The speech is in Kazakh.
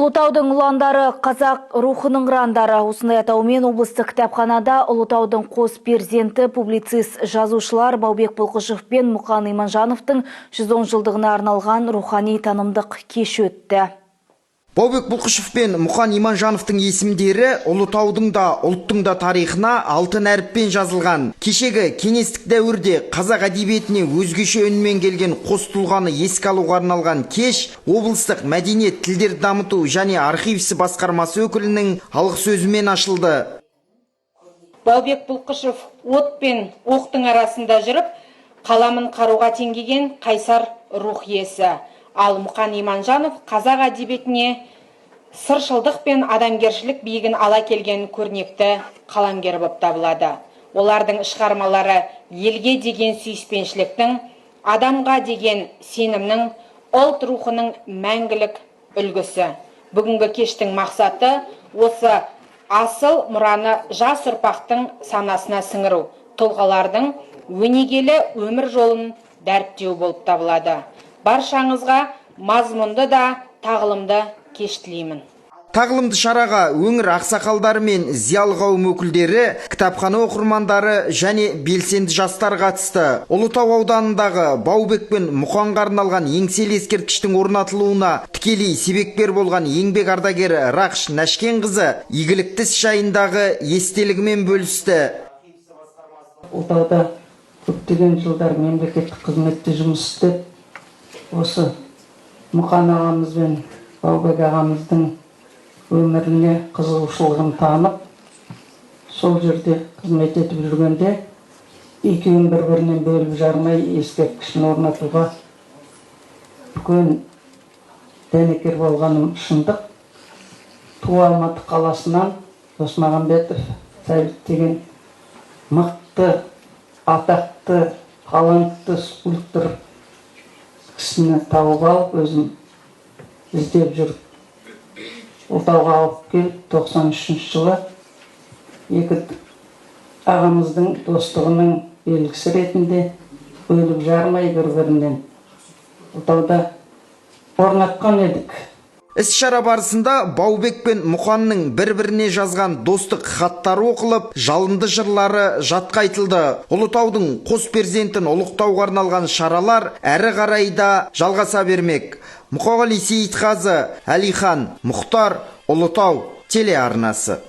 Ұлытаудың ұландары, қазақ рухының ұрандары. Осындай атаумен облыстық кітапханада Ұлытаудың қос перзенті, публицист жазушылар Баубек Бұлқышев пен Мұқан Иманжановтың 110 жылдығына арналған рухани танымдық кеш өтті. Баубек Бұлқышев пен Мұқан Иманжановтың есімдері Ұлытаудың да, ұлттың да тарихына алтын әріппен жазылған. Кешегі кеңестік дәуірде қазақ әдебиетіне өзгеше үнмен келген қос тұлғаны еске алуға арналған кеш облыстық мәдениет, тілдерді дамыту және архив ісі басқармасы өкілінің алғы сөзімен ашылды. Баубек Бұлқышев от пен оқтың арасында жүріп, қаламын қаруға теңгеген қайсар рух иесі. Ал Мұқан Иманжанов қазақ әдебиетіне сыршылдық пен адамгершілік биігін ала келген көрнекті қаламгер болып табылады. Олардың шығармалары елге деген сүйіспеншіліктің, адамға деген сенімнің, ұлт рухының мәңгілік үлгісі. Бүгінгі кештің мақсаты – осы асыл мұраны жас ұрпақтың санасына сіңіру, тұлғалардың өнегелі өмір жолын дәріптеу болып табылады. Баршаңызға мазмұнды да тағылымды кеш тілеймін. Тағылымды шараға өңір ақсақалдары мен зиялы қауым өкілдері, кітапхана оқырмандары және белсенді жастар қатысты. Ұлытау ауданындағы Баубек пен Мұқанға арналған еңселі ескерткіштің орнатылуына тікелей себепкер болған еңбек ардагері Рақш Нәшкенқызы игілікті іс жайындағы естелігімен бөлісті. Ұлытауда көптеген жылдар мемлекеттік қызметте жұмыс істеп, осы Мұқан ағамыз бен Баубек ағамыздың өміріне қызығушылығын танып, сол жерде қызмет етіп жүргенде екеуін бір бірінен бөліп жармай ескерткішін орнатуға үлкен дәнекер болғаным шындық. Туа Алматы қаласынан Досмағамбетов Сәбит деген мықты, атақты, талантты скульптор кісіні тауып алып, өзім іздеп жүріп, Ұлытауға алып келіп, 93 жылы екі ағамыздың достығының белгісі ретінде бөліп жармай бір бірінен Ұлытауда орнатқан едік. Іс шара барысында Баубек пен Мұқанның бір-біріне жазған достық хаттары оқылып, жалынды жырлары жатқа айтылды. Ұлытаудың қос перзентін ұлықтауға арналған шаралар әрі қарай да жалғаса бермек. Мұқағали Сейітқазы, Әлихан Мұхтар, Ұлытау телеарнасы.